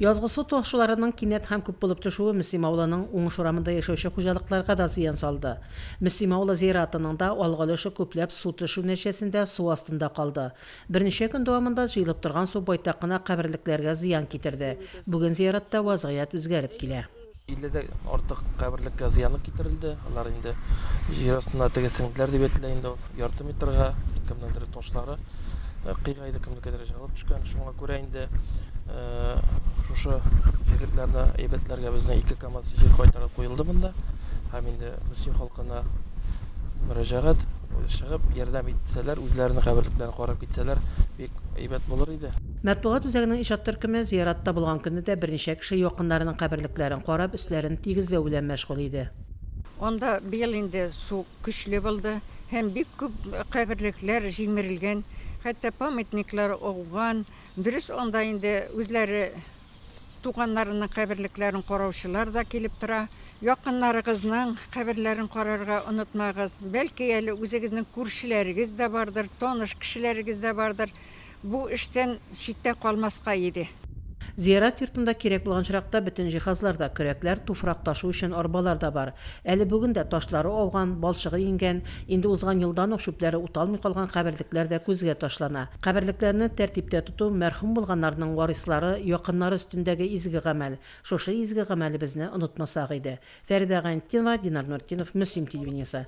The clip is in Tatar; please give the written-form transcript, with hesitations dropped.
Язгы су ташуларының кинәт һәм күп булып төшүе Мөслим авылының Уңыш урамында яшәүче хуҗалыкларга да зыян салды. Мөслим авылы зиратының да алгы өлеше күпләп су төшү нәтиҗәсендә су астында калды. Берничә көн дәвамында җыелып торган су байтак кына каберлекләргә зыян китерде. Бүген зиратта вазгыять үзгәреп килә. 50 дән артык каберлеккә зыянлык китерелде. Алар инде җир астына теге сеңделәр дип әйтелә инде ул. Ярты метрга кемнеңдер ташлары кыйгайды, кемнекедер җыгылып төшкән. Шуңа күрә инде шушы җирлекләрне әйбәтләргә безнең 2 КАМАЗ җир кайтарып куелды монда. Һәм инде Мөслим халкына мөрәҗәгать, чыгып ярдәм итсәләр, үзләренең каберлекләрен карап китсәләр, бик әйбәт булыр иде. Матбугат үзәгенең иҗат төркеме зиратта булган көнне дә берничә кеше якыннарының каберлекләрен карап, өсләрен тигезләү белән мәшгуль иде. Анда быел инде су көчле булды һәм бик күп каберлекләр җимерелгән, хәтта памятниклар ауган. Дөрес, анда инде үзләре туганнарының каберлекләрен караучылар да килеп тора. Якыннарыгызның каберләрен карарга онытмагыз. Бәлки әле үзегезнең күршеләрегез дә бардыр, таныш кешеләрегез дә бардыр. Бу эштән читтә калмаска иде. Зиярат йортында кирәк булган очракта бөтен җиһазлар да, көрәкләр, туфрак ташу өчен арбалар да бар. Әле бүген дә ташлары ауган, балчыгы иңгән, инде узган елдан ук чүпләре уталмый калган каберлекләр дә күзгә ташлана. Каберлекләрне тәртиптә тоту, мәрхүм булганнарның варислары, якыннары өстендәге изге гамәл. Шушы изге гамәлебезне онытмасак иде. Фәридә Гайнетдинова, Динар Нуртдинов, Мөслим телевидениесе.